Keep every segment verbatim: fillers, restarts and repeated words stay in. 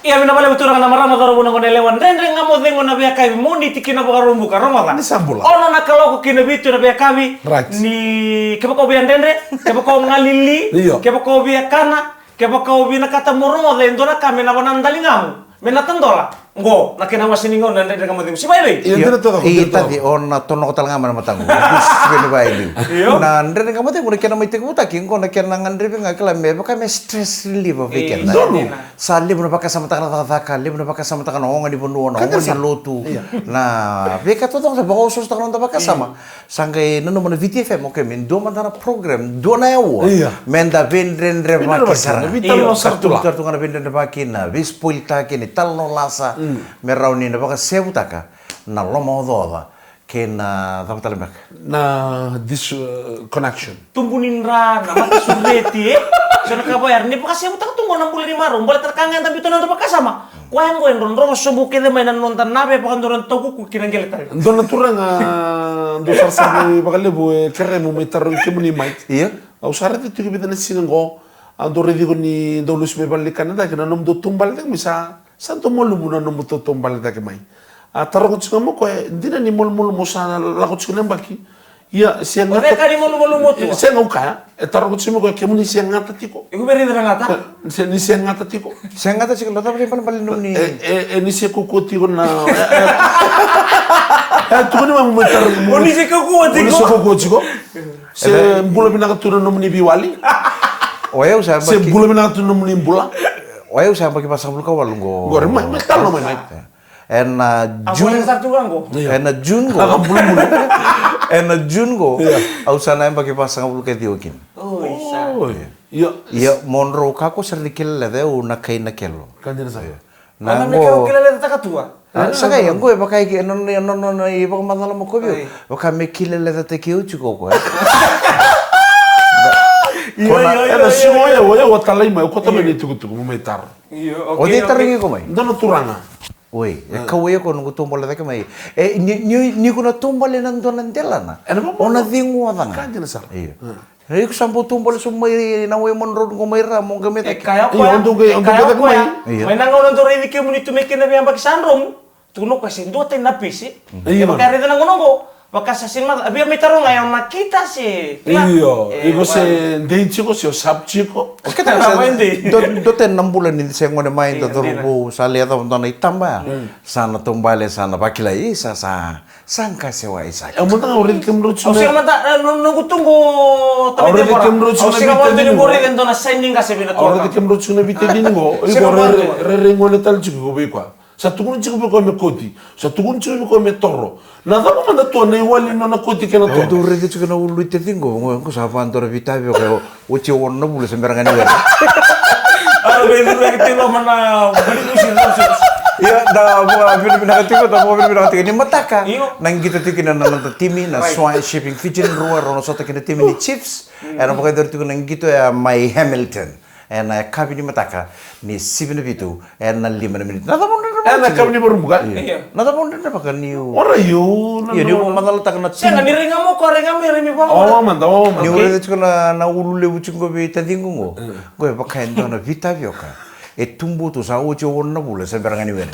Ia vinaka vakalevu turaga na marama, cauravou, na goneyalewa. Dredre Ga Mo Cegu na veiyakavi, Moniti ki na Vakaraubuka, rogoca. Ni sa bula. Ono na kaloko ki na vitu na veiyakavi. Right. Ni kevaka o via dredre, kevaka o galili, io, kevaka o via kana, kevaka o vinakata mo rogoca e dua na ka me na vanadaligamu, me na tadola. Qo na kena wase ni gauna na Dredre Ga Mo Cegu. Si vaivei? Io, dina toka, dina toka. Tati, o na tonoko tale ga mai na mataqu. Veni vailiu. Io. Na Dredre Ga Mo Cegu na kena mai tekivutaki qo, na kena gadrevi ga kila me vaka me stress reliever vei keda. Donu. Sa levu na vakasamataka na cakacaka, levu na vakasamataka na oga ni vanua, na oga ni lotu. Io. Na veika taucoko sa vakaosoosotaka na noda vakasama. Sa qai nanuma na Viti F M, okay, me dua mada na program, dua na aua. Io. Me da veidredrevaki sara. Io. Sa tu, sa tu ga na veidredrevaki, na veispoiltaki, ni talanoa lasa. Mm. Me rawa ni na vakasevutaka na lomaocaoca kei na cava tale beka. Na dis-, uh, connection. Tubu ni dra, na mata sureti, e? So na ka vaya, ni vakasevutaka tu qo na bula ni marau, baleta na ka ga eda biuta na noda vakasama. Koya qo e drodro sobu kece mai na noda nave vakadro na taukuku ki na qele tale. Dua na turaga, dou sarasara mai vakalevu, e kerea meu mai tarogi kemuni mai. Io. Au sa raica tiko e vica na siga qo, a dou raici iko ni dou lesu mai vale ni kana cake, na nomudou taubale cake mai sa, sa dou malumu na nomudou taubale cake mai. A taroga tiko ga mai o koya, e dina ni malumalumu au sa lako tiko na yabaki. Ia, se gata. O cei ka ni malumalumu tu? Se gau kaya, e taroga tiko mai o koya, kemuni se gata tiko. Iko vei raica na gata? E, se, ni se gata tiko. Se gata tiko, na cava ni balebale nomuni? E, e, e, ni se kaukauwa tiko na, e, e. E, tukuni mai mo mai tarogi. O ni se kaukauwa tiko? O ni se kaukauwa tiko? Se bula vinaka tu na nomuni veiwali? O yau sa yabaki. Se bula vinaka tu na nomuni bula? O yau sa yabaki vasagavulu ka walu qo. Qori mai, mai talo mai, mai. Ena June. Io. Ena June qo. Ena June qo. Io. Au sa na yabaki vasagavulu ka ciwa kina. Oi, sa. Oi. Io. Ia, mo drau kakua sara ni kila leca, au na kai na kelo. Ka dina sara. Io. Na qo. Kila lecataka tu a? A, sa qai, qo e vaka e, e nona, e nona, nona ivakamacala mo koya vei au. Oi. Vaka me kila lecataki au tiko o koya. Io, io, io, io. Ena siga oya, oya, o talai mai, o kauta mai na itukutuku, mo mai taro. Io, okay, okay. O cei tarogi iko mai? Dua na turaga. Oi, e kauwai iko noqu taubale cake mai. E, ni, ni, ni ko na taubale ena dua na delana. Ena vamo. O na cegu oca ga. Ka dina sara. Io. Mm. E, iko sa bau taubale sobu mai na wai mo drau qo mai ra mo qai mai cake. E kaya o koya. Io, o dau qai, o dau qai cake mai. Io. Mai na gauna dau raici kemuni tu mai kina veiyabaki sa dromu. Tukuna o koya se dua tani na pisi. Io. E vaka e raica na gauna qo. Vaka sa sega ni maca, a via mai taroga, e, o na kita se kila. Io, e, iko se dei tiko, se o sap tiko. Keta sa dua, dua tani na bula ni se gone mai da cauravou, sa lai yacova dua na itaba ya. Mm. Sa na taubale, sa na vakilai, sa, sa, sa qase wa isa. E, mada ga au raici kemudrau tiko. Au sega mada, e, no, noqu tuqu. Au raici kemudrau tiko na vita dini qo. Au raici kemudrau tiko na vita dini qo. Iko rairai gone tale tiko iko vei koya. Sa tukuni tiko vei koya me koti. Sa tukuni tiko vei koya me toro. Na cava mada tu na iwali ni nona koti kei na toro? Au dau raica tiko na ulu i taciqu. Qo, qo sa vadora vita vei koya. Oti e ono na vula se bera ga ni were. A, vei curu yake tiko loma na valivusi na sisi. Ia, da vakavinavinaka tiko, da vakavinavinaka tiko. Ni mataka. Io. Na qito tiko kina na noda timi, na Swai Shipping Fiji, rua, rau na sota kina timi ni Chiefs. Mm. Era vakayacori tiko na qito ya mai Hamilton. Ena yakavi ni mataka ni sivi na vitu, ena lima na miniti. Na cava o dredrevaka? Ena yakavi ni Vakaraubuka? Io. Io. Na cava o dredrevaka niu. Ora io, na. Io, niu vakamacalataka na. Sega, ni raiga mo ko, raiga mo, raiga mo. Wawa mada, wawa mada. Niu raica tiko na, na ulu levu tiko qo vei taciqu qo. Io. Qo e vaka e dua na vita vioka. E tubu tu sa oti e ono na vula, se bera ga ni were.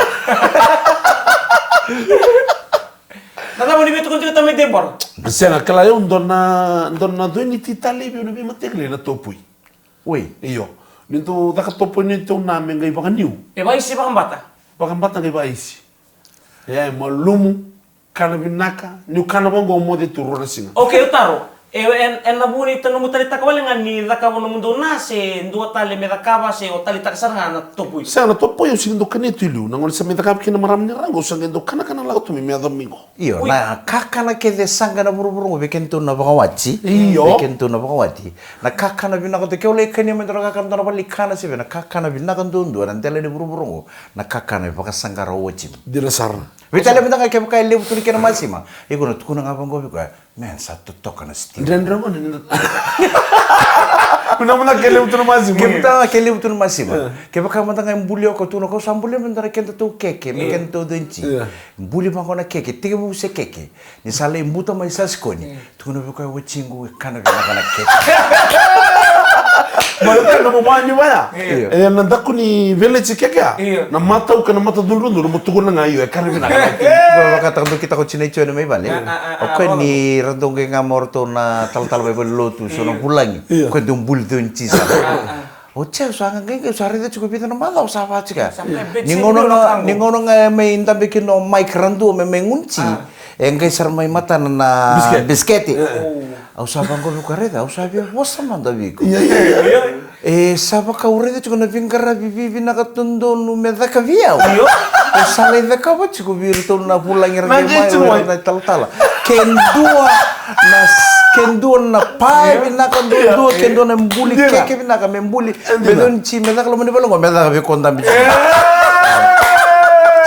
Na cava ni veitukuni tiko tamai Debora? Sega, kila au dua na, dua na cau ni titale vei au na veimataqali na topoi. Oi. Io. Ni dau caka topo ni tau na me qai vakaniu. E vakaisi vakabata. Vakabata qai vakaisi. E, malumu, kana vinaka, niu kana vaqo moce tu rua na siga. Okay, au taro. E, e, ena vu ni nomu taleitaka wale ga ni cakava nomudou na se dua tale me cakava se o taleitaka sara ga na topoi. Sega, na topoi au sega ni dau kania tu i liu. Na gauna sa mai cakava kina marama ni ra qo, au sa qai dau kanakana lako tu mai me yacova mai qo. Io, na kakana kece e saqa ena vuravura qo vei kedatou na vakawati. Io. Vei kedatou na vakawati. Na kakana vinaka tu, ke o lai kania mai dua na kakana, dua na vale ni kana se vei, na kakana vinaka duadua ena dela ni vuravura qo, na kakana e vakasaqara o watimu. Dina sara. Veitalia mada ga kevaka e levu tu na kena masima. Iko na tukuna ga vaqo vei koya, man, sa totoka na steam. Dredre gona ni. Vinaka mada ga ke levu tu na masima. Kevaka mada ga ke levu tu na masima. Kevaka mada ga e buli o koya, tukuna, kau sa bulia mada na kedatou keke, me kedatou dua na tiki. Buli vaqo na keke, tekivu se keke. Ni sa lai buta mai sa sikoni. Tukuna vei koya, watiqu, e kana vinaka na keke. Baleta na mo mani vaya. Io. E na daku ni village keke ya. Io. Na matau ka na mata cudrucudru mo tukuna ga io e kara vinaka. Vakataka dou kitaka o Tina i Jone mai vale. O koya ni ra dau qai ga mai o ratou na talatala mai vale lotu so na vulagi. Io. Koya dau buli dau ni tisa. O tia sa ga qai qai sa raica tiko vica na macawa sa va tiko. Ni gauna ga mai dabe kina o Mike Radua me mai gunuti. E qai sara mai matana na bisikete. Au sa vaqo vei koya raica, au sa via vosa mada vei iko. E sa vaka au raica tiko na veiqaravi vivinaka dodonu me caka vei au. Au sa lai cakava tiko vei iratou na vulagi ra qai mai o ira na talatala. Ke dua na ke dua na pae vinaka duadua, ke dua na buli keke vinaka me buli. Me dua ni ti me caka loma ni vale qo me caka vei ko dabe tiko.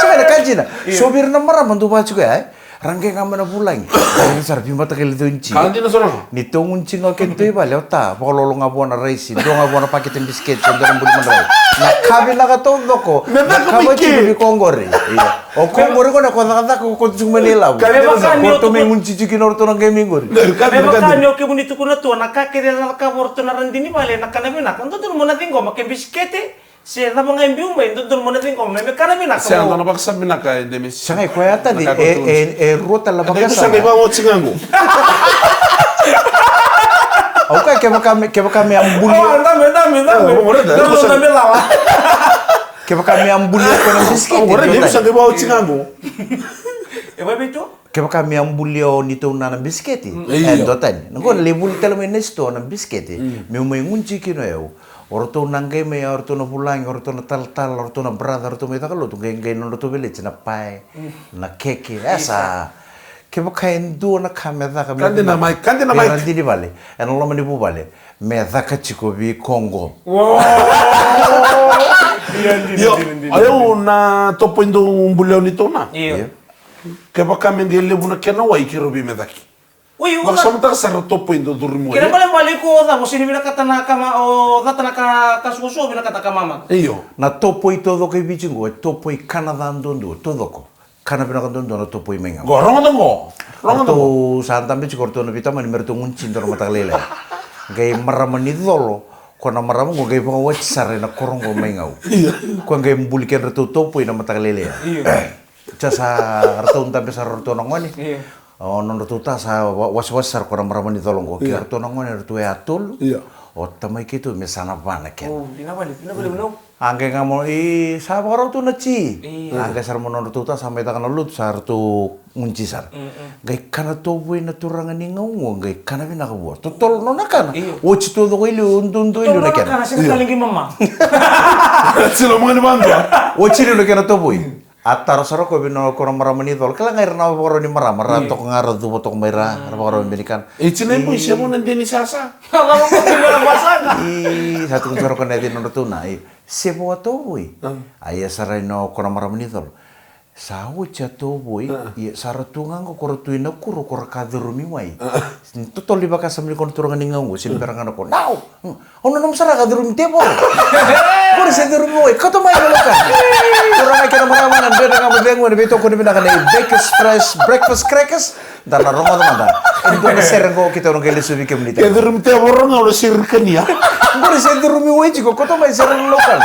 Sega na ka dina. So vei ira na marama dau va tiko ya e. Ra qai ga mai na vulagi. Ra sara veimataqali dau ni ti. Ka dina sara ga. Ni tou gunuti ga o kenitou i vale o ta vakalolo ga vua na raisi, dua ga vua na pakete bisikete, dua na buli madrai. Na ka vinaka taucoko. Na ka vei tiko vei ko qori. Ia. O ko qori ko na ko cakacaka ko tiko mai na ilavo. Ko tou mai gunuti tiko kina o ratou na qai mai qori. Me vaka ni o kemuni tukuna tu na ka kece e cakava o ratou na radini vale na kana vinaka. Dodonu mo na ciqoma ke bisikete. Se cava ga e biu mai, dodonu mo na ciqoma me me kana vinaka. Se a dua na vakasama vinaka e de me. Sa gai koya tadi e, e, e rua tale na vakasama. Sa gai vakaoti ga qo. Au kaya kevaka me, kevaka me a buli. Kevaka me a buli au ko na bisikiti. Sa gai vakaoti ga qo. E vai vei tu? Kevaka me a buli au ni tou na na bisikiti. E dua tani. Na qo na lai vuli tale mai na sitoa na bisikiti. Meu mai gunuti kina o yau. O ratou na qai mai, o ratou na vulagi, o ratou na talatala, o ratou na brother, o ratou mai caka lotu, qai qai na nodratou veleti na pae, na keke, esa. Kevaka e dua na ka me caka me dina mai, ka dina mai. Radini vale, ena loma ni vuvale, me caka tiko vei koqo. Io, o yau na topo i dou buli au ni tou na. Io. Kevaka me qai levu na kena wai kei rau vei me caki. Ui, vakasamataka sara topo i dou curumi wai. Kena balebale iko o cava o sini vinakata na kama o cata na ka ka suasua vinakata ka mama. Io. Na topo i taucoko i Viti qo e topo i kana ca duadua taucoko. Kana vinaka duadua na topo i mai ga. Qo rogoca qo. Rogoca qo. Ratou sa dabe tiko ratou na vitamani me ratou gunuti dua na mataka lailai. Qai marama ni colo. Ko na marama qo qai vakawati sara ena koro qo mai gau. Io. Ko qai buli kedratou topo i na mataka lailai. Io. Sa sa ratou dabe sara ratou na gone. Io. O nodratou ta sa wasewase sara ko na marama ni colo qo kei ratou na gone ratou e a tolu. Io. O tamai keitou me sa na va na kena. O, dina vale, dina vale, no. A qai ga mo i sa vakarau tu na ti. Io. A qai sara mo nodratou ta sa mai caka na lotu sa ratou gunuti sara. Qai kana tovoi na turaga ni gau qo qai kana vinaka vua. Totolo nona kana. Io. Oti taucoko i liu, duadua i liu na kena. Kana sega taligi mama. Tilo mani vanga. Oti liu na kena tovoi. A taro sara ko vei na ko na marama ni colo. Kila ga ira na vakarau ni marama ra toka ga ra cuva toka mai ra ra vakarau me ni kana. E tina e bui se mo na deni sasa. I sa tukuni sara ko na yaci nodratou na i se vo a tovoi. A ia sara i na ko na marama ni colo. Sa oti a tovoi ia sa ra tu ga qo ko ra tu i na kuro ko ra ka curumi wai. Totolo i vakasama ni ko na turaga ni gau qo se ni bera ga na ko nau. Au nanuma sara ka curumi tevoro. Qori se curumi wai, kauta mai na loka. Turaga kei na marama na dredre ga mo cegu ena veitokoni vinaka nei Bakers Fresh Breakfast Crackers. Da na rogoca mada e dua na sere qo keitou na qai lesu vei kemuni. E curumi tevoro ga au na sere kania. Qori se curumi wai tiko, kauta mai sere na loka.